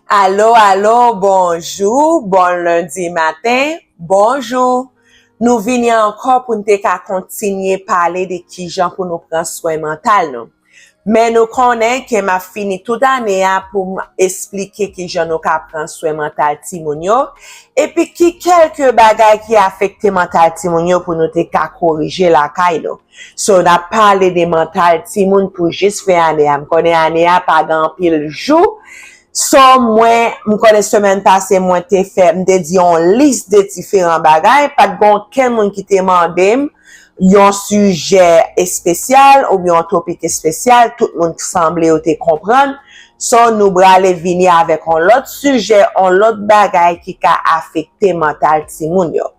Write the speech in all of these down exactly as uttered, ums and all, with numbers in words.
Alo, alo, bonjou, bon lendi maten, bonjou. Nou vini ankò pou n te ka kontinye pale de kijan pou nou pran swen mantal nou. Men nou konnen ke m ap fini tout ane a pou m esplike kijan nou ka pran swen mantal timoun yo, epi ki kèlke bagay ki afekte mantal timoun yo pou nou te ka korije lakay nou. So, n ap pale de mantal timoun pou jis fen ane a. M konnen ane a pa gen anpil jou. So, mwen, m konnen semèn pase, mwen te fè, m te di yon lis de diferan bagay. Pa t gen okenn moun ki te mande m yon sijè espesyal oubyen yon topik espesyal. Tout moun sanble yo te konprann. So, nou prale vini avèk yon lòt sijè, yon lòt bagay ki ka afekte mantal timoun yo.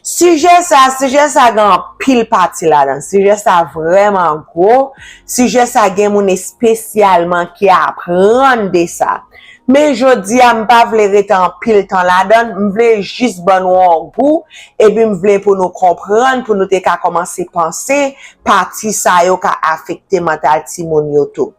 Sijè sa, sijè sa gen anpil pati ladan. Sijè sa vrèman gwo. Sijè sa gen moun espesyalman ki aprann de sa. Men jodi a, m pa vle rete anpil tan ladan, m vle jis ban nou yon gou, epi m vle pou nou konprann, pou nou te ka kòmanse panse, pati sa yo ka afekte mantal timoun yo tou.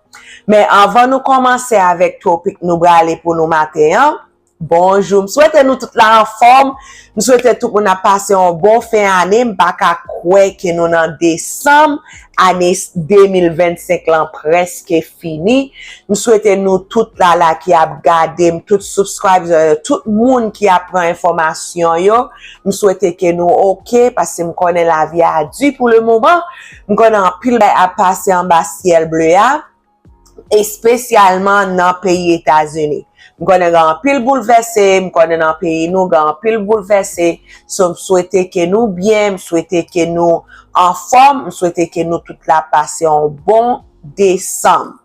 Men anvan nou kòmanse avèk topik nou prale pou nou maten an, bonjou, m swete nou tout la anfòm. M swete tout moun ap pase yon bon fen ane. M pa ka kwè ke nou nan desanm, ane de mil vennsenk lan prèske fini. M swete nou tout la, la ki ap gade m, tout subscriber yo, tout moun ki ap pran enfòmasyon yo. M swete ke nou oke, paske m konnen lavi a di pou le moman. M konnen anpil bagay ap pase anba syèl ble a, espesyalman nan peyi Etazini. M konnen gen anpil boulvèse, m konnen nan peyi nou gen anpil boulvèse. So, m swete ke nou byen, m swete ke nou anfòm, m swete ke nou tout la pase yon bon desanm.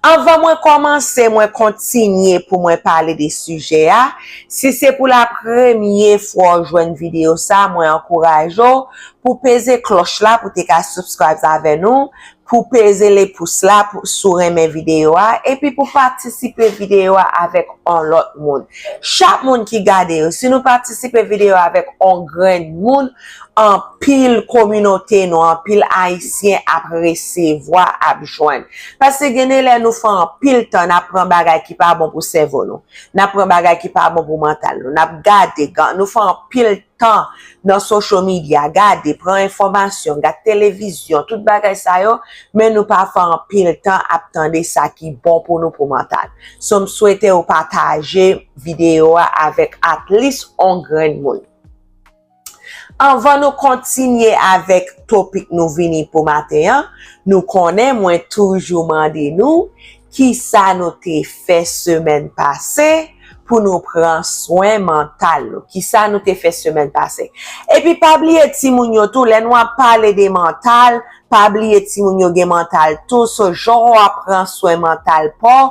Anvan mwen kòmanse, mwen kontinye pou mwen pale de sijè a. Si se pou la premye fwa w jwenn videyo sa, mwen ankouraje w pou peze klòch la pou te ka subscribe avè nou, pou peze le pous la pou, si w renmen videyo a, epi pou patisipe videyo a avèk yon lòt moun. Chak moun ki gade yo, si nou patisipe videyo a avèk yon grenn moun, anpil kominote nou, anpil Ayisyen ap resevwa, ap jwenn. Paske gen de lè nou fè anpil tan, n ap pran bagay ki pa bon pou sèvo nou. N ap pran bagay ki pa bon pou mantal nou. N ap gade, ga-, nou fè anpil tan nan social media, gade, pran enfòmasyon, gade televizyon, tout bagay sa yo, men nou pa fè anpil tan ap tande sa ki bon pou nou pou mantal. So, m swete w pataje videyo a avèk at least yon grenn moun. Anvan nou kontinye avèk topik nou vini pou maten an, nou konnen mwen toujou mande nou kisa nou te fè semèn pase pou nou pran swen mantal nou. Kisa nou te fè semèn pase? Epi pa bliye timoun yo tou, lè nou ap pale de mantal, pa bliye timoun yo gen mantal tou. So, jan w ap pran swen mantal pa w,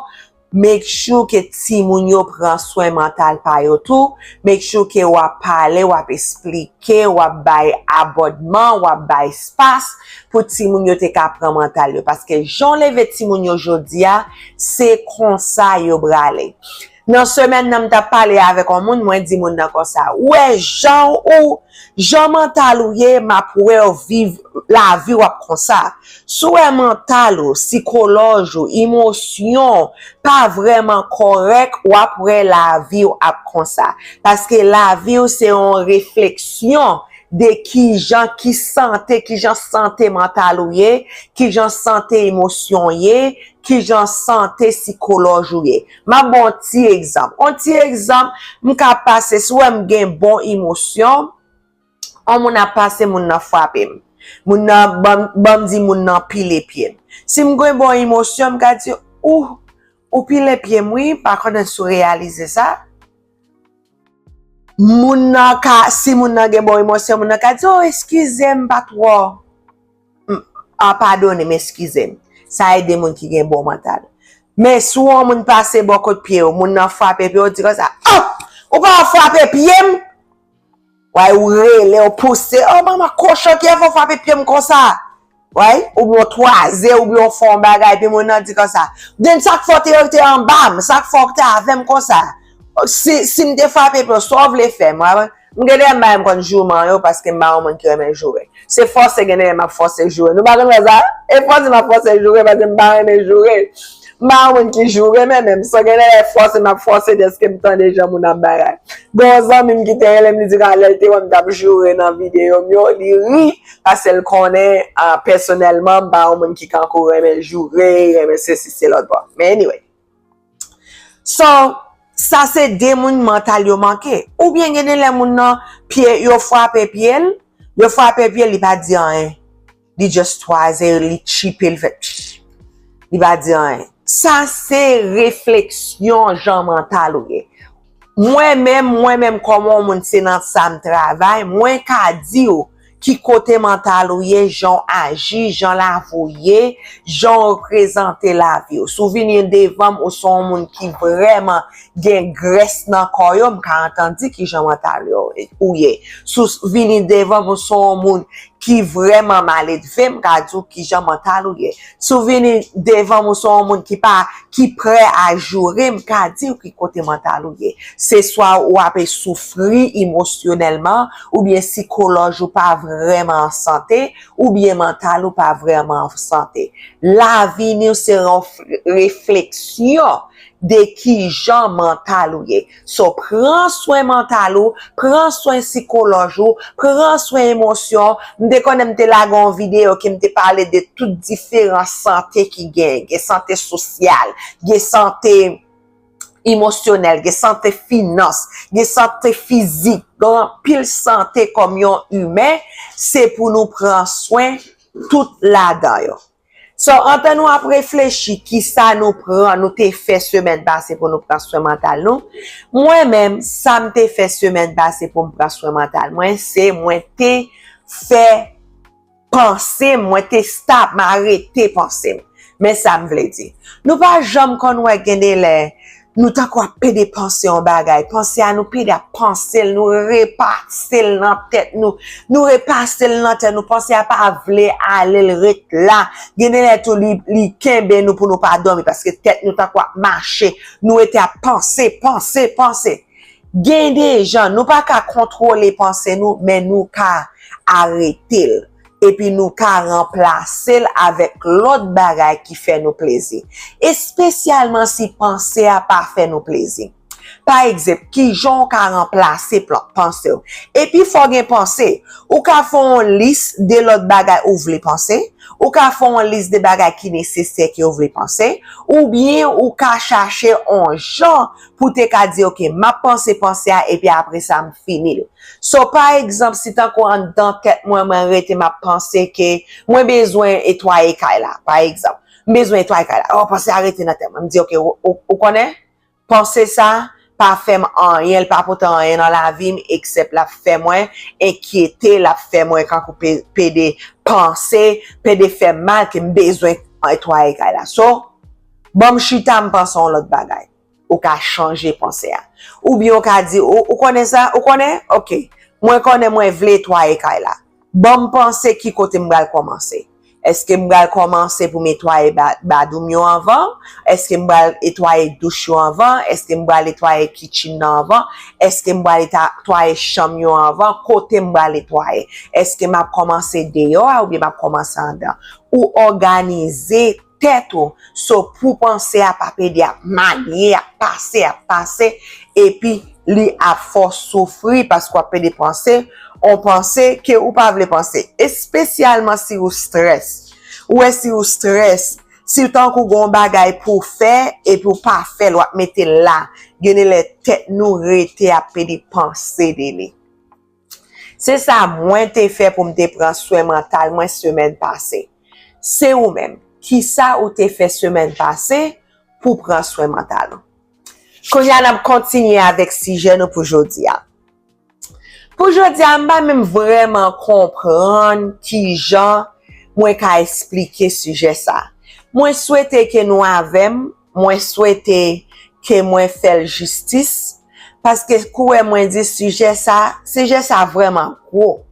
make sure ke timoun yo pran swen mantal pa yo tou. Make sure ke w ap pale, w ap esplike, w ap bay abòdman, w ap bay espas pou timoun yo te ka pran mantal yo. Paske jan w leve timoun yo jodi a, se konsa yo prale. Nan semèn nan, m t ap pale avèk yon moun, mwen di moun nan konsa, ou wè jan ou, jan mantal ou ye, m ap wè w viv lavi w ap konsa. Si w wè mantal ou, sikolòj ou, emosyon pa vrèman kòrèk, w ap wè lavi w ap konsa. Paske lavi w se yon refleksyon de kijan, ki sante, kijan sante mantal ou ye, kijan sante emosyon w ye, kijan sante sikolòj ou ye. M ap ba w yon ti egzanp. Yon ti egzanp, m ka pase, si w wè m gen bon emosyon, yon moun ap pase, moun nan frape m. Moun nan, ban m, ban m di moun nan pile pye m. Si m gen bon emosyon, m ka di, ou, ou pile pye m, wi, m pa konnen si w reyalize sa. Moun nan ka, si moun nan gen bon emosyon, moun nan ka di, o, eskize m, m pa twò, m, a, padone m, eskize m. Sa e de moun ki gen bon mantal. Men si yon moun pase bò kot pye w, moun nan frape pye w, di konsa, o, ou pa frape pye m? Wè, ou rele, ou pouse, o, manman kochon, kiyès fè w frape pye m konsa? Wè, oubyen w twaze, oubyen w fè yon bagay, epi moun nan di konsa, den sa k fè w te rete anba m, sa k fè w te avè m konsa? Si, si m te frape pye w, sa w vle fè m? Wè, m gen de lè m pa menm konn jouman yo, paske m pa yon moun ki renmen joure. Se fòse gen de lè m ap fòse joure. Nou pa konn wè sa? E fòse m ap fòse joure, paske m pa renmen joure. M pa yon moun ki joure, men menm, so gen lè fòse, m ap fòse dèske m tande jan moun ap bagay. Gen yon zanmi m ki te rele m, li di, lè l te wè m t ap joure nan videyo m yo, li ri, paske l konnen, ah, pèsonèlman, m pa yon moun ki kankou renmen joure, renmen sesi, se lòt bò. Men anyway. So, sa se de moun mantal yo manke. Oubyen gen de lè moun nan, pye, yo frape pye l, yo frape pye l, li pa di anyen. Li just twaze, li chipe, li fè tch. Li pa di anyen. Sa se refleksyon jan mantal ou ye. Mwen menm, mwen menm kòm yon moun se nan sa m travay, mwen ka di w ki kote mantal ou ye, jan w aji, jan lavi w ye, jan w reprezante lavi w. Si w vini devan m, ou se yon moun ki vrèman gen grès nan kò yo, m ka antann di ki jan mantal yo, ou ye. Si w vini devan m, ou se yon moun ki vrèman maledve, m ka di w ki jan mantal ou ye. Si w vini devan m, ou se yon moun ki pa, ki prè a joure, m ka di w ki kote mantal ou ye. Se swa ou ape soufri emosyonèlman, oubyen sikolòj ou pa vrèman an sante, oubyen mantal ou pa vrèman an sante. Lavini w se yon f-, refleksyon de ki jan mantal ou ye. So, pran swen mantal ou, pran swen sikolòj ou, pran swen emosyon. M te konnen m te lage yon videyo ke m te pale de tout diferan sante ki gen. Gen sante sosyal, gen sante emosyonèl, gen sante finans, gen sante fizik, gen anpil sante kòm yon imen, se pou nou pran swen tout ladan yo. So, antan nou ap reflechi kisa nou pran, nou te fè semèn pase pou nou pran swen mantal nou, mwen menm, sa m te fè semèn pase pou m pran swen mantal mwen, se mwen te fè panse m, mwen te stop, m arete panse m. Men sa m vle di. Nou pa janm konn wè gen de lè, nou tankou ap pede panse yon bagay. Panse a, nou pede ap panse l, nou repase l nan tèt nou. Nou repase l nan tèt nou. Panse a pa vle ale, l ret la. Gen de lè tou, li, li kenbe nou pou nou pa dòmi, paske tèt nou tankou ap mache. Nou rete ap panse, panse, panse. Gen de jan, nou pa ka kontwole panse nou, men nou ka arete l. Epi nou ka ranplase l avèk lòt bagay ki fè nou plezi. Espesyalman si panse a pa fè nou plezi. Pa egzanp, ki jan w ka ranplase plan, panse w? Epi fò gen panse. Ou ka fè yon lis de lòt bagay ou vle panse. Ou ka fè yon lis de bagay ki nesesè ke w vle panse. Oubyen ou ka chache yon jan pou te ka di, "Ok, m ap panse panse a, epi apre sa, m fini l." So, pa egzanp, si tankou anndan tèt mwen, mwen rete, m ap panse ke mwen bezwen netwaye kay la, pa egzanp. M bezwen netwaye kay la. Oh, panse a rete nan tèt mwen. M di, "Ok, ou, ou, ou konnen? Panse sa pa fè m anyen, l pa pote anyen nan lavi m, eksèp l ap fè mwen enkyete, l ap fè mwen kankou pe-, pede panse, pede fè m mal, ke m bezwen netwaye kay la." So, ban m chita, m panse yon lòt bagay. Ou ka chanje panse a. Oubyen ou ka di, ou, ou konnen sa? Ou konnen? Ok. Mwen konnen mwen vle netwaye kay la. Ban m panse ki kote m pral kòmanse. Èske m pral kòmanse pou m netwaye ba-, badoum yo anvan? Èske m pral netwaye douch yo anvan? Èske m pral netwaye kitchen nan anvan? Èske m pral netwaye chanm yo anvan? Kote m pral netwaye? Èske m ap kòmanse deyò a oubyen m ap kòmanse anndan? Ou òganize tèt ou. So, pou panse a pa pede ap manye, ap pase, ap pase, epi li ap fè w soufri paske w ap pede panse, on panse ke ou pa vle panse. Espesyalman si ou strès. Ou wè si ou strès, si tankou gon bagay pou w fè, epi w pa fè l, w ap mete l la. Gen de lè tèt nou rete ap pede panse de li. Se sa mwen te fè pou m te pran swen mantal mwen semèn pase. Se ou menm, kisa ou te fè semèn pase pou pran swen mantal ou? Kounye a, n ap kontinye avèk sijè nou pou jodi a. Pou jodi a, m pa menm vrèman konprann kijan mwen ka esplike sijè sa. Mwen swete ke nou avè m, mwen swete ke mwen fè l jistis, paske kouwè mwen di sijè sa, sijè sa vrèman gwo.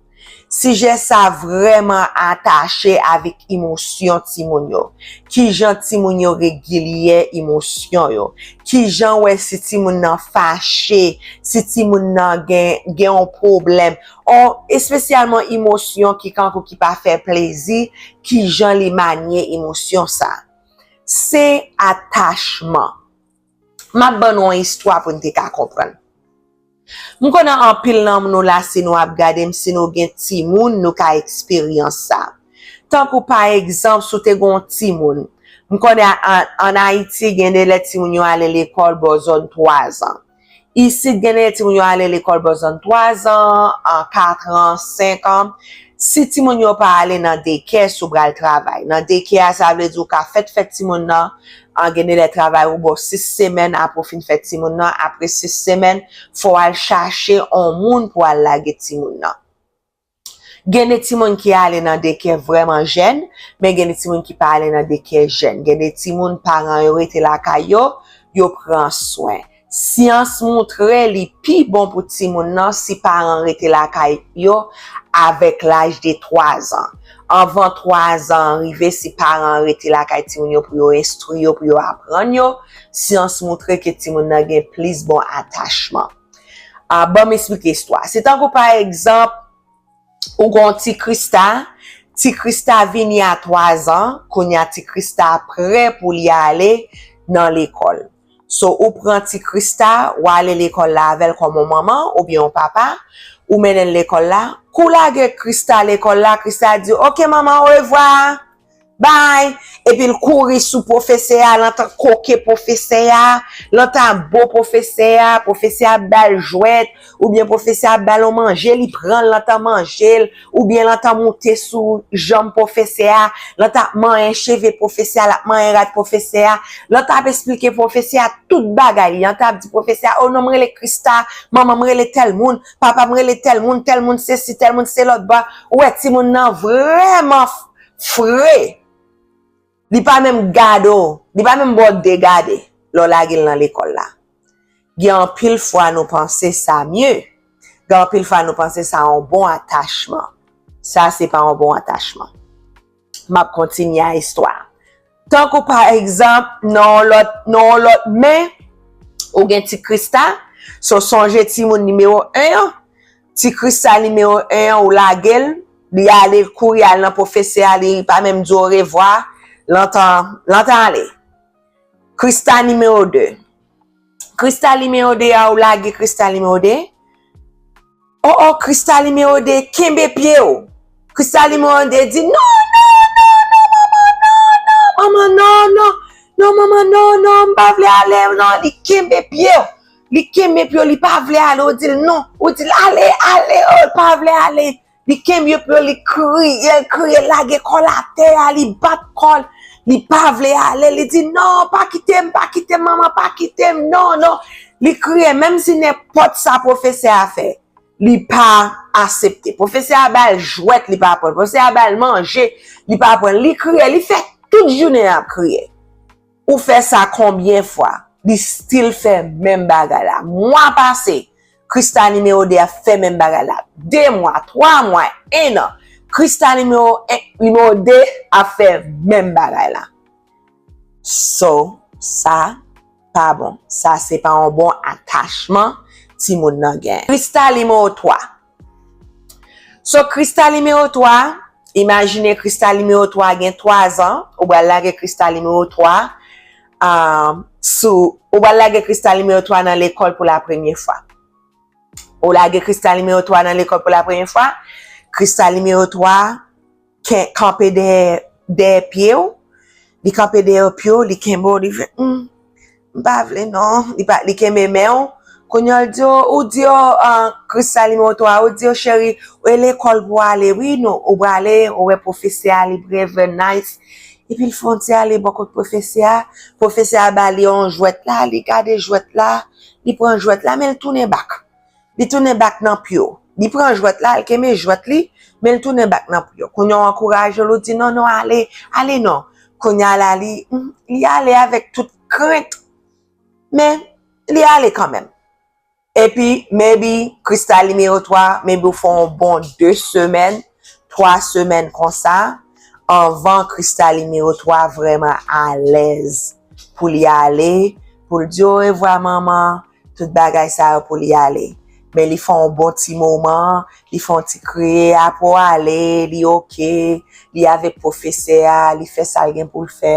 Sijè sa vrèman atache avèk emosyon timoun yo. Kijan timoun yo regilye emosyon yo. Kijan wè si timoun nan fache, si timoun nan gen, gen yon pwoblèm. Espesyalman emosyon ki kankou ki pa fè plezi, kijan li manye emosyon sa. Se atachman. M ap ban nou yon istwa pou n te ka konprann. M konnen anpil nan nou la, si nou ap gade m, si nou gen timoun, nou ka eksperyans sa. Tankou pa egzanp, si w te gen yon timoun, m konnen an, an Ayiti, gen de lè timoun yo ale lekòl bò zòn twa zan. Isit, gen de timoun yo ale lekòl bò zòn twa zan, an kat an, senk an. Si timoun yo pa ale nan dekè, si w pral travay. Nan dekè a, sa vle di w ka fèt fèt timoun nan, an, gen de lè travay ou ba w sis semèn, apre w fin fè timoun nan, apre sis semèn, fò w al chache on moun pou al lage timoun nan. Gen de timoun ki ale nan dekè vrèman jèn, men gen de timoun ki pa ale nan dekè jèn. Gen de timoun, paran yo rete lakay yo, yo pran swen. Syans montre li pi bon pou timoun nan si paran rete lakay yo avèk laj de twa zan. Anvan twa zan rive, si paran rete lakay timoun yo pou yo enstwi yo, pou yo aprann yo, syans montre ke timoun nan gen plis bon atachman. Ah, ban m esplike istwa. Se tankou, pa egzanp, ou gen yon ti Krista, ti Krista vini a twa zan, kounye a ti Krista prè pou li ale nan lekòl. So, ou pran ti Krista, ou ale lekòl la avè l kòm yon manman oubyen yon papa, ou mennen l lekòl la. Kou lage Krista lekòl la, Krista di, "Oke, manman, orevwa." Bay! Epi l kouri sou pwofesè a, l antan koke pwofesè a, l antan bo pwofesè a, pwofesè a ap ba l jwèt, oubyen pwofesè a ap ba l yon manje, li pran l, l antan manje l, oubyen l antan moute sou janm pwofesè a, l antan ap manyen cheve pwofesè a, l ap manyen rad pwofesè a, l antan ap esplike pwofesè a tout bagay, li antan ap di pwofesè a, "O non, m rele Krista, manman m rele tèl moun, papa m rele tèl moun, tèl moun sesi, tèl moun se lòt bò." Ou wè timoun nan vrèman f-, fre. Li pa menm gade w, li pa menm ba w de gade lè w lage l nan lekòl la. Gen anpil fwa nou panse sa mye. Gen anpil fwa nou panse sa yon bon atachman. Sa se pa yon bon atachman. M ap kontinye a istwa. Tankou pa egzanp, nan yon lòt, nan yon lòt men, ou gen ti Krista, so sonje timoun nimewo en an, ti Krista nimewo en an, ou lage l, li ale, l kouri al nan pwofesè a, li pa menm di w orevwa, l antan, l antan ale. Krista nimewo de. Krista nimewo de a, ou lage Krista nimewo de. O, o, Krista nimewo de, kenbe pye w. Krista nimewo de di, "Non, non, non, non, manman, non, non, manman, non, non, non, m pa vle ale, non." Li kenbe pye w. Li kenbe pye w, li pa vle ale, ou di l non. Ou di l, "Ale, ale," o, l pa vle ale. Li kenbe pye w, li kriye, l kriye, lage kò l atè a, li bat kò l. Li pa vle ale, li di, "Non, pa kite m, pa kite m, manman, pa kite m, non, non." Li kriye, menm si nenpòt sa pwofesè a fè, li pa aksepte. Pwofesè a ba l jwèt, li pa pran. Pwofesè a ba l manje, li pa pran. Li kriye, li fè tout jounen ap kriye. Ou fè sa konbyen fwa? Li still fè menm bagay la. Mwa pase, Krista nimewo de ap fè menm bagay la. De mwa, twa mwa, en an. Krista nimewo en, nimewo de ap fè menm bagay la. So, sa pa bon. Sa se pa yon bon atachman timoun nan gen. Krista nimewo twa. So, Krista nimewo twa, imajine Krista nimewo twa gen twa zan, ou pral lage Krista nimewo twa, um, sou, ou pral lage Krista nimewo twa nan lekòl pou la premye fwa. Ou lage Krista nimewo twa nan lekòl pou la premye fwa, Krista nimewo twa ken-, kanpe dèyè, dèyè pye w, li kanpe dèyè pye w, li kenbe w, li fè, "Hmm, m pa vle non." Li pa, li kenbe men w. Kounye a, l di w, ou di w, ah, Krista nimewo twa, ou di w, "Cheri, e lekòl pou w ale, wi, nou, ou prale, ou wè pwofesè a, li vrèman nice." Epi l fè yon ti ale bò kot pwofesè a. Pwofesè a ba li yon jwèt la, li gade jwèt la, li pran jwèt la, men l tounen bak. Li tounen bak nan pye w. Li pran jwèt la, l kenbe jwèt li, men l tounen bak nan pye w. Kounye a w ankouraje l, ou di, "Non, non, ale, ale non." Kounye a la, li, hmm, li ale avèk tout krent, men li ale kanmenm. Epi, maybe, Krista nimewo twa, maybe w fè yon bon de semèn, twa semèn konsa, anvan Krista nimewo twa vrèman alèz pou li ale, pou l di orevwa manman, tout bagay sa yo pou li ale. Men li fè yon bon ti moman, li fè yon ti kriye, apre w ale, li oke, li avèk pwofesè a, li fè sa l gen pou l fè.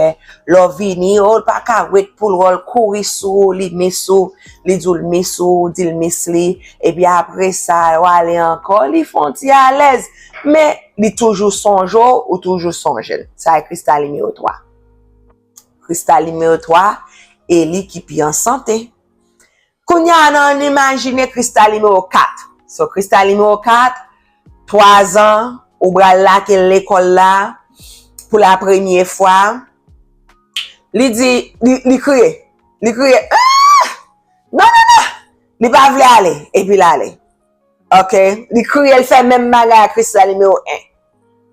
Lè w vini, o, l pa ka ret pou l wè, l kouri sou ou, li miss ou, li di w l miss ou, ou di l miss li. Epi apre sa, w ale ankò, li fè yon ti alèz. Men, li toujou sonje w, ou toujou sonje l. Sa e kristal nimewo twa. Kristal nimewo twa, e li ki pi an sante. Kounye a, ann imajine kristal nimewo kat. So, kristal nimewo kat, twa zan, ou pral lage l lekòl la pou la premye fwa. Li di, li, li kriye. Li kriye, "Ah! Non, non, non!" Li pa vle ale, epi l ale. Oke? Li kriye, l fè menm bagay ak kristal nimewo en.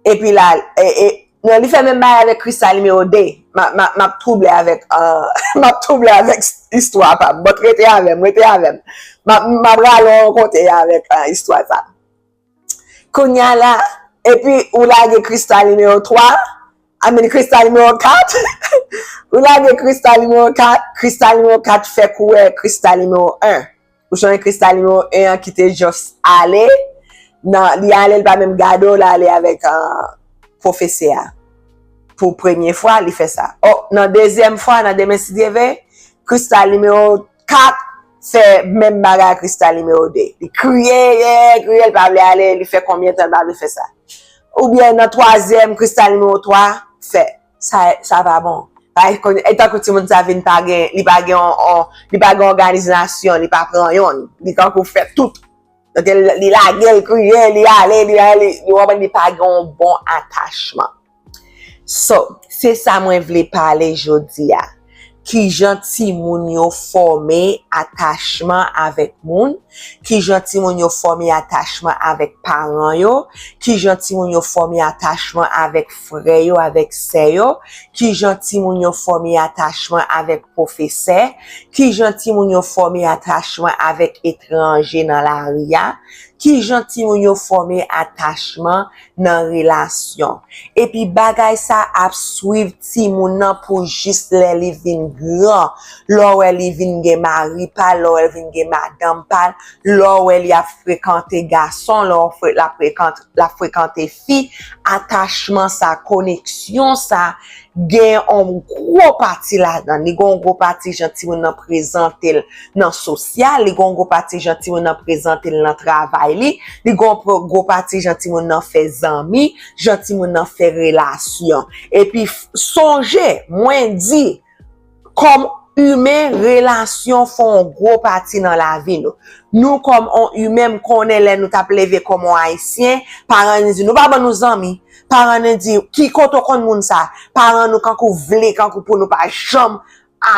Epi la, e, e, non, li fè menm bagay avèk kristal nimewo de. M a, m a, m ap twouble avèk, euh, m ap twouble avèk istwa pa m. Bon, rete avè m, rete avè m. M ap, m ap rale w yon kote avèk, euh, istwa sa. Kounye a la, epi ou lage kristal nimewo twa, I mean, kristal nimewo kat. Ou lage kristal nimewo kat, kristal nimewo kat fè kou wè kristal nimewo en. Ou sonje kristal nimewo en an ki te just ale, nan, li ale, li pa menm gade w, l ale avèk, euh, pwofesè a. Pou premye fwa, li fè sa. O, nan dezyèm fwa, nan demen si Dye vle, kristal nimewo kat fè menm bagay ak kristal nimewo de. Li kriye, ye, kriye, li pa vle ale, li fè konbyen tan li pa vle fè sa. Oubyen nan twazyèm, kristal nimewo twa fè. Sa, sa pa bon. Pa konn, e tankou timoun sa vin pa gen, li pa gen on, on, li pa gen òganizasyon, li pa pran yonn. Li tankou fè tout. Donk, li, li lage l, kriye, li ale, li ale, li, li, w konprann, li pa gen yon bon atachman. So, se sa mwen vle pale jodi a. Kijan timoun yo fòme atachman avèk moun, kijan timoun yo fòme atachman avèk paran yo, kijan timoun yo fòme atachman avèk frè yo, avèk sè yo, kijan timoun yo fòme atachman avèk pwofesè, kijan timoun yo fòme atachman avèk etranje nan lari a, kijan timoun yo fòme atachman nan relasyon. Epi bagay sa ap swiv timoun nan pou jis lè li vin gran. Lè w wè li vin gen mari pa l, lè w wè l vin gen madanm pa l, lè w wè li ap frekante gason, lè w fre-, l ap frekante, l ap frekante fi, atachman sa, koneksyon sa, gen yon gwo pati ladan. Li gen yon gwo pati jan timoun nan prezante l nan sosyal, li gen yon gwo pati jan timoun nan prezante l nan travay li, li gen yon gwo pati jan timoun nan fè zanmi, jan timoun nan fè relasyon. Epi, sonje, mwen di, kòm imen, relasyon fè yon gwo pati nan lavi nou. Nou kòm on imen, m konnen lè nou t ap leve kòm on Ayisyen, paran nou di, "Nou pa ban nou zanmi." Paran nou di, "Ki kote w konn moun sa?" Paran nou kankou vle, kankou pou nou pa janm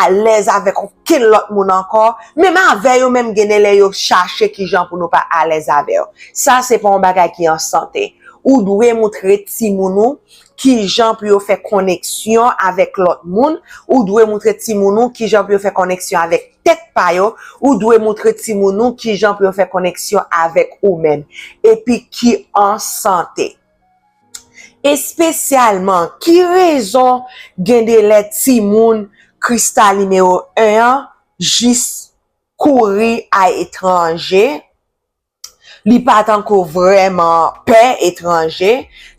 alèz avèk okenn lòt moun ankò. Menm avè yo menm, gen de lè yo chache kijan pou nou pa alèz avè yo. Sa se pa yon bagay ki an sante. Ou dwe moutre timoun ou kijan pou yo fè koneksyon avèk lòt moun. Ou dwe moutre timoun ou kijan pou yo fè koneksyon avèk tèt pa yo. Ou dwe moutre timoun ou kijan pou yo fè koneksyon avèk ou menm. Epi ki an sante. Espesyalman, ki rezon gen de lè timoun kristal nimewo en an jis kouri a etranje? Li pa tankou vrèman pè etranje.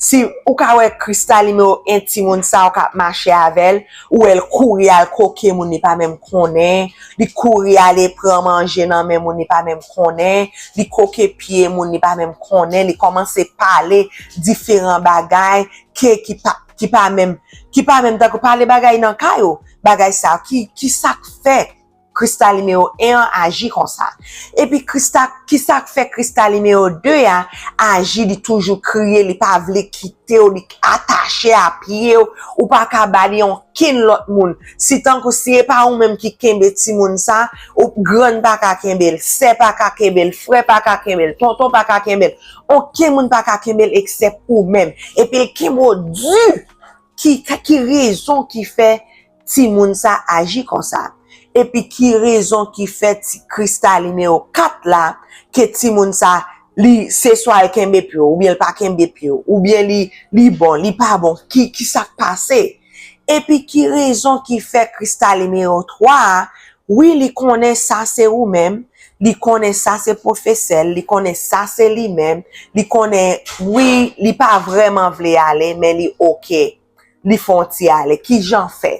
Si ou ka wè kristal nimewo en timoun sa ou k ap mache avè l, ou wè l kouri al koke moun li pa menm konnen, li kouri ale pran manje nan men moun li pa menm konnen, li koke pye moun li pa menm konnen, li kòmanse pale diferan bagay ke ki pa, ki pa menm, ki pa menm tankou pale bagay nan kay ou, bagay sa ki, ki sa k fè kristal nimewo en an aji konsa. Epi kristal, ki sa k fè kristal nimewo de a aji, li toujou kriye, li pa vle kite w, li atache a pye w, ou pa ka ba li okenn lòt moun. Si tankou si e pa ou menm ki kenbe timoun sa, ou grann pa ka kenbe l, sè pa ka kenbe l, frè pa ka kenbe l, tonton pa ka kenbe l, okenn moun pa ka kenbe l eksèp ou menm. Epi l kenbe w di. Ki, ki rezon ki fè timoun sa aji konsa? Epi ki rezon ki fè ti kristal nimewo kat la, ke timoun sa, li, se swa l kenbe pye w, oubyen l pa kenbe pye w, oubyen li, li bon, li pa bon, ki, ki sa k pase? Epi ki rezon ki fè kristal nimewo twa a, Wi, li konnen sa se ou menm, li konnen sa se pwofesè l, li konnen sa se li menm, li konnen, wi, li pa vrèman vle ale, men li oke, li fè yon ti ale. Kijan fè?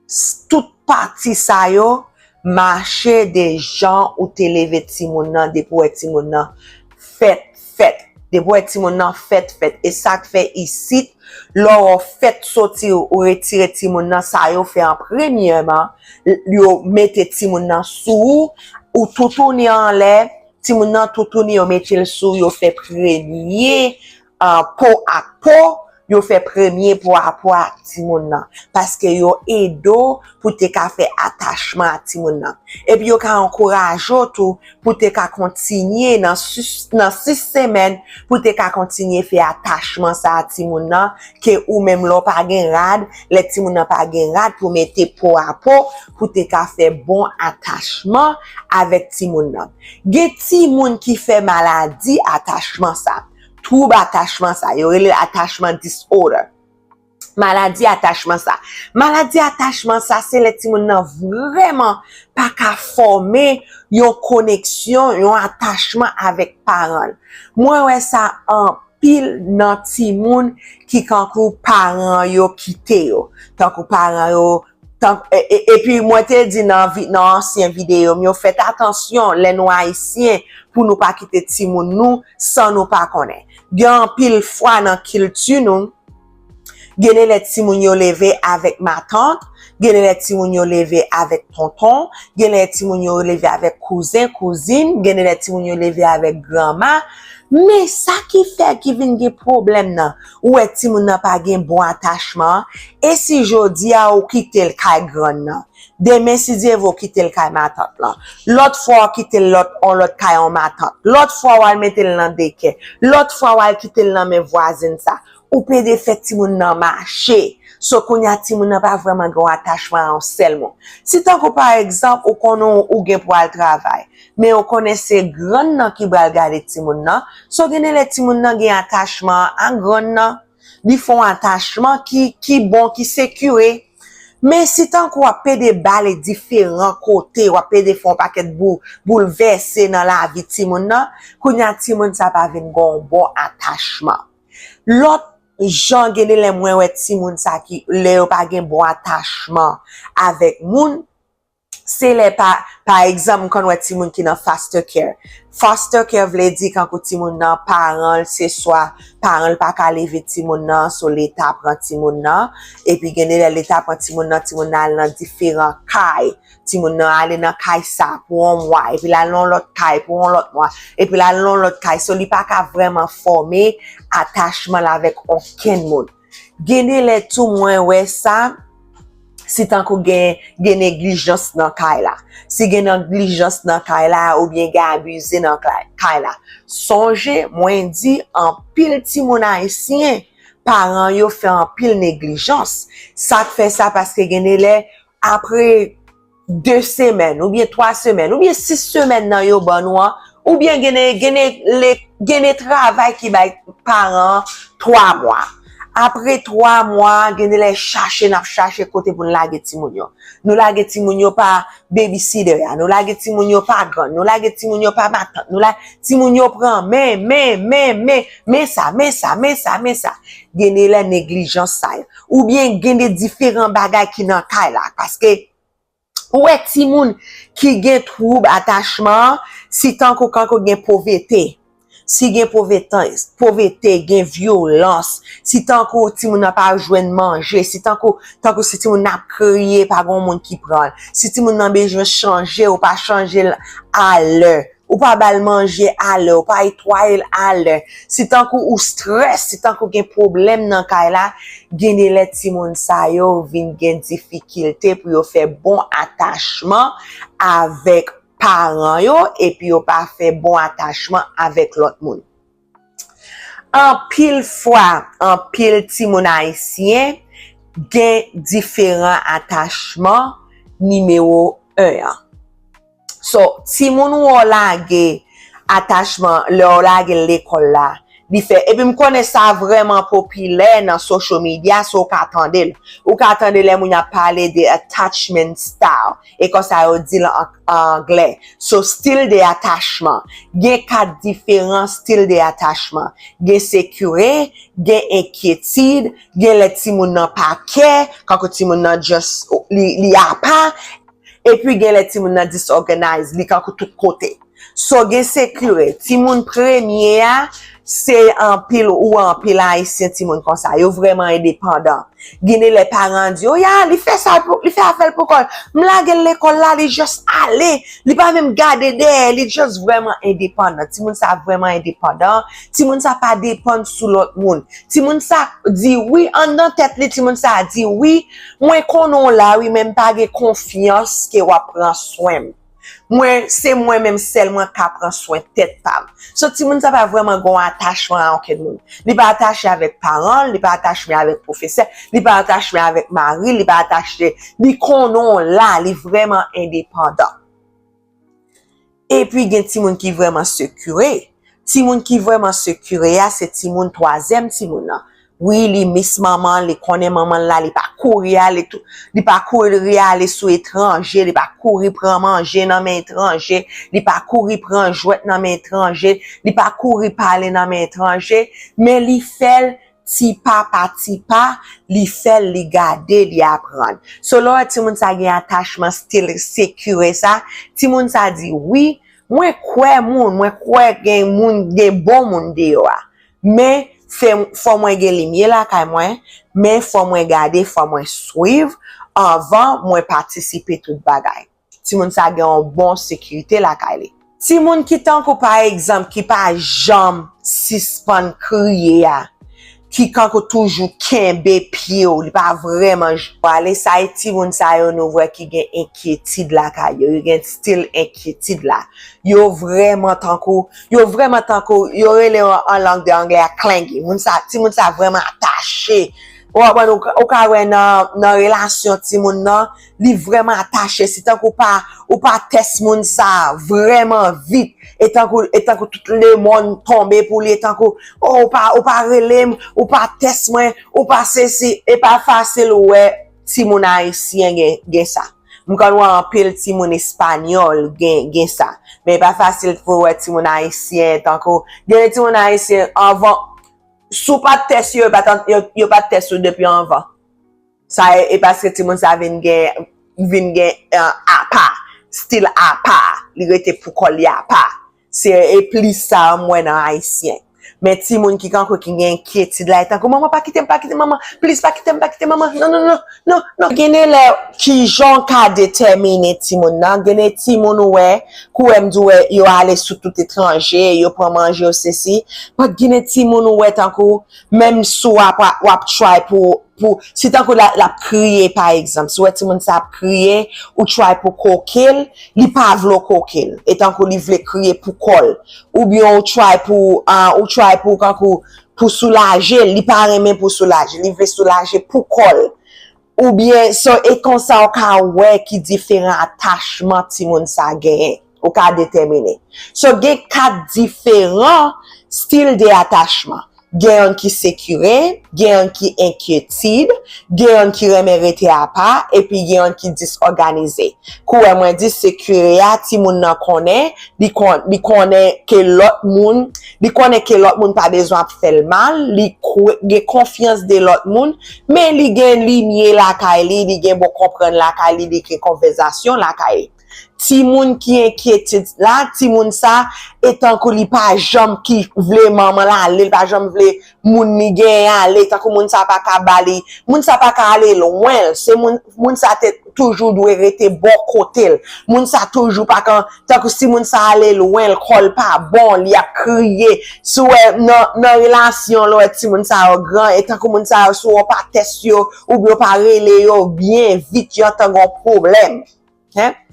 S- Tout pati sa yo mache de jan ou te leve timoun nan, depi w wè timoun nan fèt, fèt. Depi w wè timoun nan fèt, fèt. E sa k fè isit, lè w fèt soti, ou retire timoun nan, sa yo fè an premyèman, yo mete timoun nan sou ou, ou toutouni anlè, timoun nan toutouni, yo mete l sou, yo fè premye, ah, po ak po, yo fè premye po a po ak timoun nan. Paske yo ede w pou te ka fè atachman ak timoun nan. Epi yo ka ankouraje w tou pou te ka kontinye nan sis, nan sis semèn, pou te ka kontinye fè atachman sa a timoun nan, ke ou menm lè w pa gen rad, lè timoun nan pa gen rad pou mete po a po, pou te ka fè bon atachman avèk timoun nan. Gen timoun ki fè maladi atachman sa, twoub atachman sa, yo rele l atachman disorder. Maladi atachman sa. Maladi atachman sa, se lè timoun nan vrèman pa ka fòme yon koneksyon, yon atachman avèk paran l. Mwen wè sa anpil nan timoun ki kankou paran yo kite yo. Tankou paran yo, tan, e, e, epi mwen te di nan vi, nan ansyen videyo m yo, fèt atansyon lè nou ayisyen pou nou pa kite timoun nou san nou pa konnen. Gen anpil fwa nan kilti nou, gen de lè timoun yo leve avèk matant, gen de lè timoun yo leve avèk tonton, gen de lè timoun yo leve avèk kouzen, kouzin, gen de lè timoun yo leve avèk granma. Men sa ki fè ki vin gen pwoblèm nan, ou wè timoun nan pa gen bon atachman, e si jodi a ou kite l kay grann nan, demen si Dye vle ou kite l kay matant lan, lòt fwa ou kite l lòt, on lòt kay on matant, lòt fwa w al mete l nan dekè, lòt fwa w al kite l nan men vwazen sa, ou pede fè timoun nan mache. So kounye a timoun nan pa vrèman gen yon atachman a yon sèl moun. Si tankou pa egzanp ou konnen ou gen pou al travay, men ou konnen se grann nan ki pral gade timoun nan, so gen de lè timoun nan gen atachman an a grann nan. Li fè yon atachman ki, ki bon, ki sekire. Men si tankou w ap pede bale diferan kote, w ap pede fè yon pakèt bou, boulvèse nan lavi timoun nan, kounye a timoun sa pa vin gen yon bon atachman. Lòt jan gen de lè mwen wè timoun sa ki, lè yo pa gen bon atachman avèk moun, se lè pa, pa egzanp, m konn wè timoun ki nan foster care. Foster care vle di kankou timoun nan, paran l, se swa paran l pa ka leve timoun nan, so leta pran timoun nan, epi gen de lè leta pran timoun nan, timoun nan al nan diferan kay. Timoun nan ale nan kay sa pou yon mwa, epi l al nan yon lòt kay pou yon lòt mwa, epi l al nan yon lòt kay. So, li pa ka vrèman fòme atachman l avèk okenn moun. Gen de lè tou, mwen wè sa, si tankou gen, gen neglijans nan kay la. Si gen neglijans nan kay la, oubyen gen abize nan kay, kay la. Sonje, mwen di, anpil timoun ayisyen, paran yo fè anpil neglijans. Sa k fè sa, paske gen de lè, apre de semèn, oubyen twa semèn, oubyen sis semèn nan yo ban nou an, oubyen gen de, gen de, le, gen de travay ki bay paran an twa mwa. Apre twa mwa, gen de lè chache n ap chache kote pou n lage timoun yo. Nou lage timoun yo pa babysitter a, nou lage timoun yo pa grann, nou lage timoun yo pa matant, nou la, timoun yo pran men, men, men, men, men sa, men sa, men sa, men sa. Gen de lè neglijans sa yo. Oubyen gen de diferan bagay ki nan kay la, paske ou wè timoun ki gen twoub atachman an, si tankou, kankou gen povrete, si gen povrete, povrete, gen vyolans, si tankou timoun nan pa jwenn manje, si tankou, tankou si timoun nan ap kriye, pa gen moun ki pran l, si timoun nan bezwen chanje, ou pa chanje l alè, ou pa ba l manje alè, ou pa netwaye l alè, si tankou ou strès, si tankou gen pwoblèm nan kay la, gen de lè timoun sa yo vin gen difikilte pou yo fè bon atachman avèk paran yo, epi yo pa fè bon atachman avèk lòt moun. Anpil fwa, anpil timoun ayisyen gen diferan atachman nimewo en an. So, timoun ou w lage atachman, lè w lage l lekòl la, Li fè, epi m konnen sa vrèman popilè nan social media, so ou ka tande l. Ou ka tande lè moun ap pale de attachment style. E konsa yo di l an, an anglè. So, stil de atachman. Gen kat diferan stil de atachman. Gen sekire, gen enkyetid, gen lè timoun nan pa kè, kankou timoun nan just, li, li apa, epi gen lè timoun nan disorganize, li kankou tout kote. So, gen sekire. Timoun premye a, se anpil, ou anpil Ayisyen timoun konsa. Yo vrèman endepandan. Gen de lè paran di, "O ya, li fè sa, pou- li fè afè l pou kò l. M lage l lekòl la, li just ale. Li pa menm gade dèyè, li just vrèman endepandan." Timoun sa vrèman endepandan. Timoun sa pa depann sou lòt moun. Timoun sa di wi, anndan tèt li, timoun sa di wi, mwen konnen w la wi, men m pa gen konfyans ke w ap pran swen m. Mwen, se mwen menm sèl mwen ka pran swen tèt pa m. So, timoun sa pa vrèman gen yon atachman a okenn moun. Li pa atache avèk paran l, li pa atache avèk pwofesè, li pa atache avèk mari l, li pa atache, li konnen w la, li vrèman endepandan. Epi gen timoun ki vrèman sekire. Timoun ki vrèman sekire a, se timoun twazyèm timoun nan. Wi, li miss manman l, li konnen manman l la, li pa kouri ale tou, li pa kouri ale sou etranje, li pa kouri pran manje nan men etranje, li pa kouri pran jwèt nan men etranje, li pa kouri pale nan men etranje, men li fè l ti pa pa ti pa, li fè l, li gade, li aprann. So, lè w wè timoun sa gen atachman stil sekire sa, timoun sa di, wi, mwen kwè moun, mwen kwè gen moun, gen bon moun deyò a. Men, fè, fò mwen gen limyè lakay mwen, men fò mwen gade, fò mwen swiv anvan mwen patisipe tout bagay. Timoun sa gen yon bon sekirite lakay li. Timoun ki tankou, pa egzanp, ki pa janm sispann kriye a, ki kankou toujou kenbe pye w, li pa vrèman j-, ale, sa e timoun sa yo nou wè ki gen enkyetid lakay yo, yo gen stil enkyetid la. Yo vrèman tankou, yo vrèman tankou, yo rele an, an lang de anglè a clingy. Moun sa, timoun sa vrèman atache. Ou konprann, ou ka, ou ka wè nan, nan relasyon timoun nan, li vrèman atache. Se tankou pa, ou pa tès moun sa vrèman vit. E tankou, e tankou tout lemonn tonbe pou li, e tankou, o, ou pa, ou pa rele m, ou pa tès mwen, ou pa sesi. E pa fasil ou wè timoun ayisyen gen, gen sa. M konn wè anpil timoun espanyòl gen, gen sa. Men e pa fasil pou w wè timoun ayisyen, tankou, gen de timoun ayisyen, anvan, si w pa t tès yo, yo pa t, yo, yo pa t tès ou depi anvan. Sa e, e paske timoun sa vin gen, vin gen, eh, apa, stil apa, li rete pou kò l, li apa. Se, e plis sa m wè nan ayisyen. Men timoun ki kankou ki gen enkyetid la, e tankou, "Manman, pa kite m, pa kite m, manman, please, pa kite m, pa kite m, manman, non, non, non, non, non." Gen de lè, kijan w ka detèmine timoun nan? Gen de timoun ou wè, kou wè m di w wè, yo ale sou tout etranje, yo pran manje, yo sesi. But gen de timoun ou wè tankou, menm si w ap, w ap try pou, pou, si tankou la, l ap kriye, pa egzanp, si w wè timoun sa ap kriye, ou try pou koke l, li pa vle w koke l. E tankou li vle kriye pou kò l. Oubyen ou try pou, ah, ou try pou, kankou, pou soulaje l, li pa renmen pou soulaje, li vle soulaje pou kò l. Oubyen, so, e konsa w ka wè ki diferan atachman timoun sa genyen. Ou ka detèmine. So, gen kat diferan stil de atachman. Gen yonn ki sekire, gen yonn ki enkyetid, gen yonn ki renmen rete apa, epi gen yonn ki disòganize. Kou wè mwen di sekire a, timoun nan konnen, li kon-, li konnen ke lòt moun, li konnen ke lòt moun pa bezwen ap fè l mal, li kwe-, gen konfyans de lòt moun, men li gen limyè lakay li, li gen bon konprann lakay li, li gen konvèsasyon lakay li. Timoun ki enkyetid la, timoun sa, e tankou li pa janm ki vle manman l ale, li pa janm vle moun li genyen ale, tankou moun sa pa ka ba li, moun sa pa ka ale lwen l, se moun, moun sa te toujou dwe rete bò kote l, moun sa toujou pa ka, tankou si moun sa ale lwen l, kò l pa bon, li ap kriye, si w wè nan, nan relasyon, lè w wè timoun sa yo gran, e tankou moun sa yo, si w pa tès yo, oubyen w pa rele yo byen vit, yo antan gen yon pwoblèm. Hein?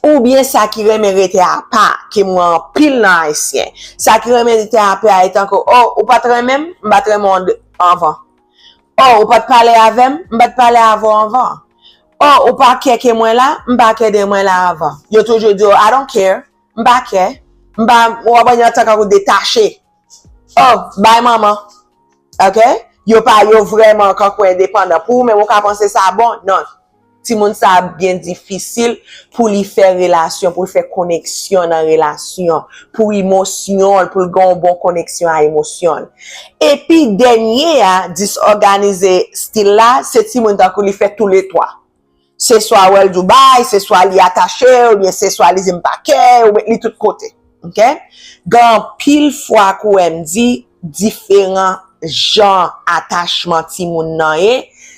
Oubyen sa ki renmen rete apa, ke m wè anpil nan ayisyen. Sa ki renmen rete apa a, e tankou, "O, ou pa t renmen m, m pa t renmen w anvan. O, ou pa t pale avè m, m pa t pale avè w anvan. O, ou pa kè ke mwen la, m pa kè de mwen la avan." Yo toujou di w, "I don't care, m pa kè, m pa," w ap wè yo antan kankou detache. Oh, bay manman. Ok? Yo pa, yo vrèman kankou endepandan. Pou ou menm, ou ka panse sa bon? Non. Timoun sa ap byen difisil pou li fè relasyon, pou l fè koneksyon nan relasyon, pou emosyon l, pou l gen yon bon koneksyon a emosyon l. Epi dènye a, disòganize stil la, se timoun tankou li fè toulètwa. Se swa wè l di w bay, se swa li atache, oubyen se swa li di m pa kè, oubyen li tout kote. Ok? Gen anpil fwa kou m di diferan jan atachman timoun nan ye,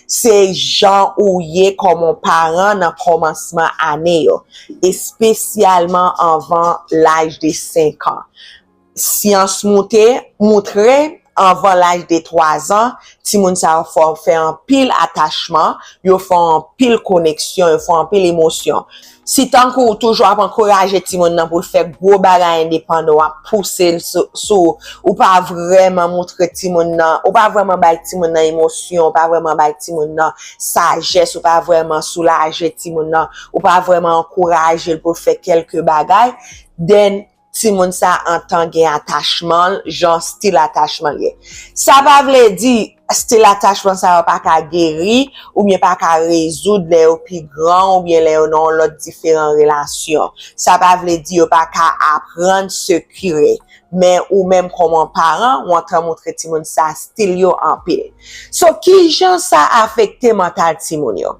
se jan ou ye kòm yon paran nan kòmansman ane yo, espesyalman anvan laj de senk an. Syans moute, moutre, anvan laj de twa zan, timoun sa yo fè, fè anpil atachman, yo fè anpil koneksyon, yo fè anpil emosyon. Si tankou ou toujou ap ankouraje timoun nan pou l fè gwo bagay endepandan, w ap pouse l sou, sou, ou pa vrèman moutre timoun nan, ou pa vrèman bay timoun nan emosyon, ou pa vrèman bay timoun nan sajès, ou pa vrèman soulaje timoun nan, ou pa vrèman ankouraje l pou l fè kèlke bagay, then timoun sa antan gen atachman l, jan stil atachman l ye. Sa pa vle di stil atachman sa yo pa ka geri oubyen pa ka rezoud lè yo pi gran oubyen lè yo nan yon lòt diferan relasyon. Sa pa vle di yo pa ka aprann sekire. Men ou menm kòman paran, ou antan moutre timoun sa stil yo anpil. So, kijan sa afekte mantal timoun yo?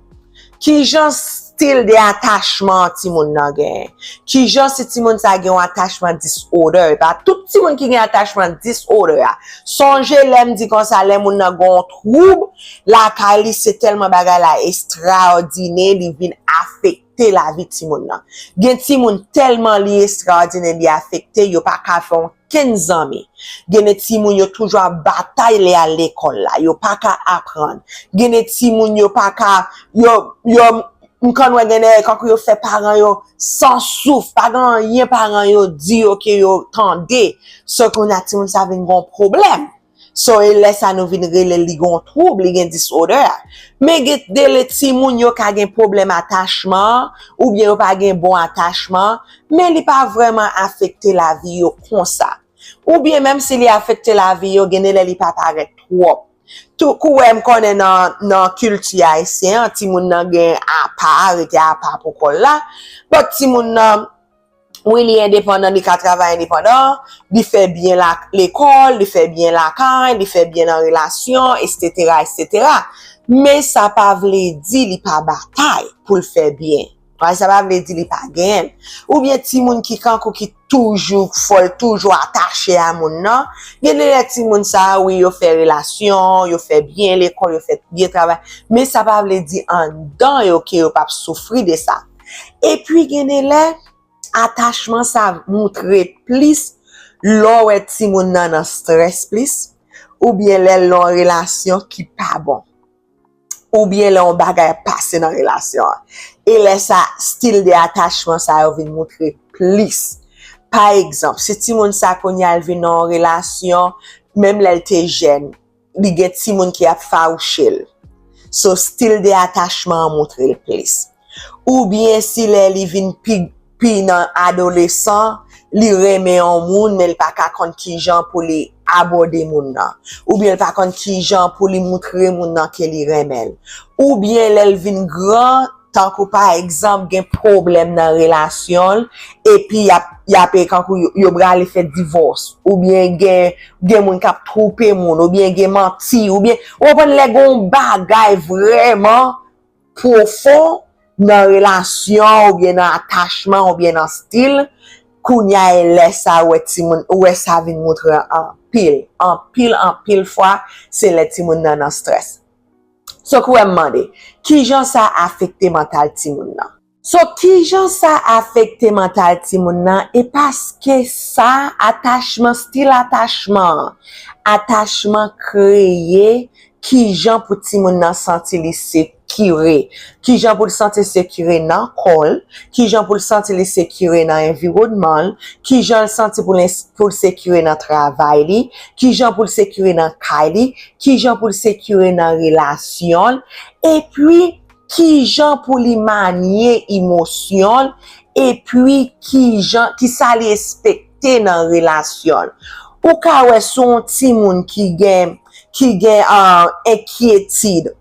Kijan stil de atachman timoun nan genyen? Kijan si timoun sa gen yon atachman disorder? E pa tout timoun ki gen atachman disorder a. Sonje lè m di konsa, lè moun nan gen yon twoub lakay li, se tèlman bagay la estrawòdinè, li vin afekte lavi timoun nan. Gen timoun tèlman li estrawòdinè, li afekte, yo pa ka fè yon kenn zanmi. Gen de timoun yo toujou ap batay lè y al lekòl la. Yo pa ka aprann. Gen de timoun yo pa ka, yo, yo, m konn wè gen de kankou yo fè paran yo san souf. Pa gen anyen paran yo di yo ke yo tande. So kounye a timoun sa vin gen yon pwoblèm. So e lè sa nou vin rele li gen yon twoub, li gen disorder a. Men gen de lè timoun yo ka gen pwoblèm atachman, oubyen yo pa gen bon atachman, men li pa vrèman afekte lavi yo konsa. Oubyen menm si li afekte lavi yo, gen de lè li pa parèt twòp. Tou kou wè m konnen nan, nan kilti ayisyen an, timoun nan gen apa, rete apa pou kò l la. But timoun nan, wi, li endepandan, li ka travay endepandan, li fè byen la, lekòl, li fè byen lakay, li fè byen nan relasyon, etsetera, etsetera. Men sa pa vle di li pa batay pou l fè byen. Sa pa vle di li pa genyen l. Oubyen timoun ki kankou ki toujou fò l toujou atache a moun nan. Gen de lè timoun sa a, wi, yo fè relasyon, yo fè byen lekòl, yo fè byen travay. Men sa pa vle di anndan yo ke yo p ap soufri de sa. Epi gen de lè, atachman sa moutre plis lè w wè timoun nan nan strès plis, oubyen lè l nan yon relasyon ki pa bon, oubyen lè yon bagay ap pase nan relasyon an. E lè sa, stil de atachman sa yo vin moutre plis. Pa egzanp, si timoun sa kounye a l vin nan yon relasyon, menm lè l te jèn, li gen timoun ki ap fawouche l. So, stil de atachman an moutre l plis. Oubyen si lè li vin pi, pi nan adolesan, li renmen yon moun, men li pa ka konn kijan pou li abòde moun nan. Oubyen li pa konn kijan pou li moutre moun nan ke li renmen l. Oubyen lè l vin gran, tankou pa egzanp, gen pwoblèm nan relasyon l, epi y ap, y ap, e, kankou yo, yo prale fè divòs, oubyen gen, gen moun k ap twonpe moun, oubyen gen manti, oubyen, ou konprann, lè gen yon bagay vrèman pwofon nan relasyon, oubyen nan atachman, oubyen nan stil, kounye a, e lè sa, ou wè timoun, ou wè sa vin moutre anpil, anpil, anpil fwa, se lè timoun nan nan strès. So, kou wè m mande, kijan sa afekte mantal timoun nan? So, kijan sa afekte mantal timoun nan? E paske sa, atachman, stil atachman an, atachman kreye kijan pou timoun nan santi li sekire, kijan pou l santi l sekire nan kò l, kijan pou l santi li sekire nan enviwònman l, kijan l santi pou l, pou l sekire nan travay li, kijan pou l sekire nan kay li, kijan pou l sekire nan relasyon l, epi kijan pou li manye emosyon l, epi kijan, kisa li espekte nan relasyon l. Ou ka wè sou yon timoun ki gen, ki gen uh, enkyetid,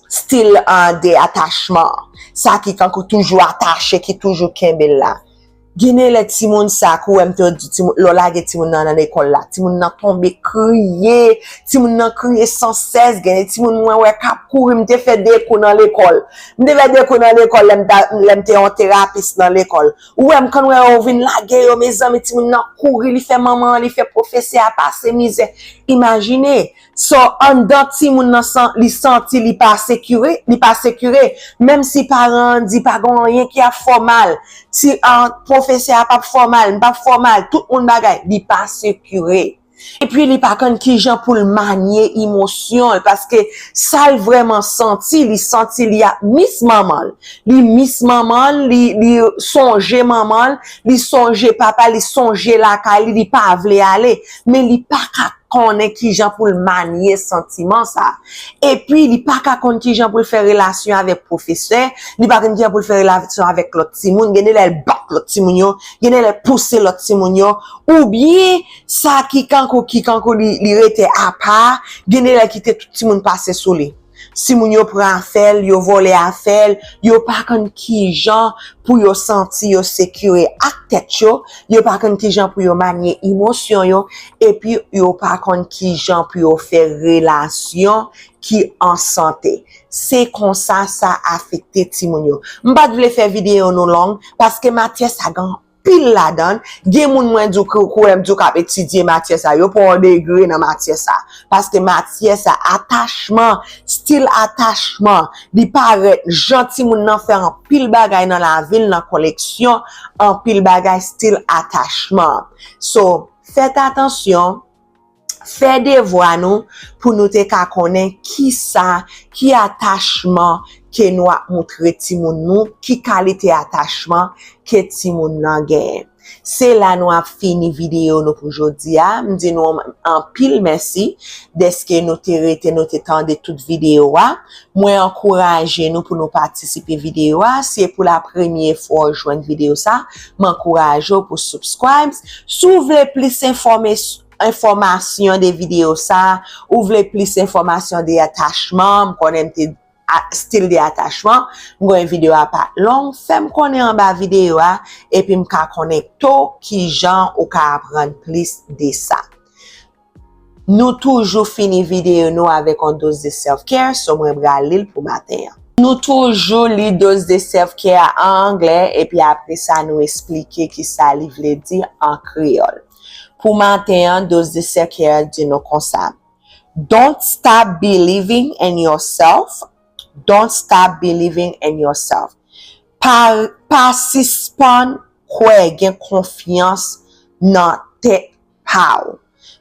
stil uh, de atachman, sa ki kankou toujou atache, ki toujou kenbe l la. Gen de lè timoun sa, kou wè m te di timoun, lè w lage timoun nan nan lekòl la, timoun nan tonbe kriye, timoun nan kriye sansès, gen de timoun mwen wè k ap kouri, m te fè de kou nan lekòl. M te fè de kou nan lekòl lè m ta- lè m te yon terapis nan lekòl. Ou wè m konn wè yo vin lage yo, mezanmi, timoun nan kouri, li fè manman an, li fè pwofesè a pase mizè. Imajine, so anndan timoun nan san- li santi li pa sekire, li pa sekire, menm si paran an di pa gen anyen ki ap fè w mal, si uh, pwofesè a p ap fè w mal, m p ap fè w mal, tout moun bagay, li pa sekire. Epi li pa konn kijan pou l manye emosyon l, paske sa l vrèman santi, li santi li ap mis manman l. Li mis manman l, li, li sonje manman l, li sonje papa, li sonje lakay li, li pa vle ale. Men li pa ka konnen kijan pou l manye santiman sa. Epi li pa ka konn kijan pou l fè relasyon avèk pwofesè, li pa konn kijan pou l fè relasyon avèk lòt timoun. Gen de lè l bat lòt timoun yo, gen de lè l pouse lòt timoun yo, oubyen sa ki kankou, ki kankou li, li rete apa, gen de lè kite tout timoun pase sou li. Timoun yo pran afè l, yo vòlè afè l, yo pa konn kijan pou yo santi yo sekire ak tèt yo, yo pa konn kijan pou yo manye emosyon yo, epi yo pa konn kijan pou yo fè relasyon ki an sante. Se konsa sa afekte timoun yo. M pa t vle fè videyo nou long, paske matyè sa gen anpil ladan l. Gen moun mwen di w kou- kou wè m di w k ap etidye matyè sa, yo pran yon degre nan matyè sa. Paske matyè sa, atachman, stil atachman, li parèt jan timoun nan fè anpil bagay nan lavi l, nan koleksyon, anpil bagay stil atachman. So, fèt atansyon, fè devwa nou pou nou te ka konnen kisa, ki atachman ke nou ap moutre timoun nou, ki kalite atachman ke timoun nan genyen. Se la nou ap fini videyo nou pou jodi a. M di nou anpil mèsi dèske nou te rete, nou te tande tout videyo a. Mwen ankouraje nou pou nou patisipe videyo a. Si e pou la premye fwa w jwenn videyo sa, m ankouraje w pou subscribe. Si w vle plis enfòme- enfòmasyon de videyo sa, ou vle plis enfòmasyon de atachman, m konnen m te a- stil de atachman, m gen yon videyo apa long, fè m konnen anba videyo a, epi m ka konekte w kijan ou ka aprann plis de sa. Nou toujou fini videyo nou avèk yon dose de self-care, so mwen pral li l pou maten an. Nou toujou li dose de self-care a an anglè, epi apre sa nou esplike kisa li vle di an kreyòl. Pou maten an, dose de self-care a di nou konsa. Don't stop believing in yourself. Don't stop believing in yourself. Pa, pa sispann kwè, gen konfyans nan tèt pa w.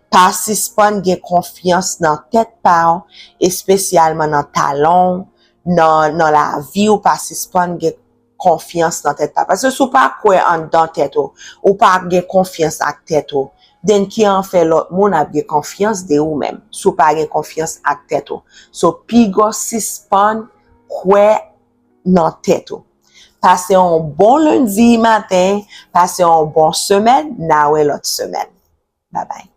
Pa sispann gen konfyans nan tèt pa w, espesyalman nan talan w, nan, nan lavi w. Pa sispann gen konfyans nan tèt pa w. Paske si w pa kwè anndan tèt ou, ou pa gen konfyans ak tèt ou, then ki an fè lòt moun ap gen konfyans de ou menm, si w pa gen konfyans ak tèt ou? So, piga w sispann kwè nan tèt ou. Pase yon bon lendi maten, pase yon bon semèn, n a wè lòt semèn. Babay.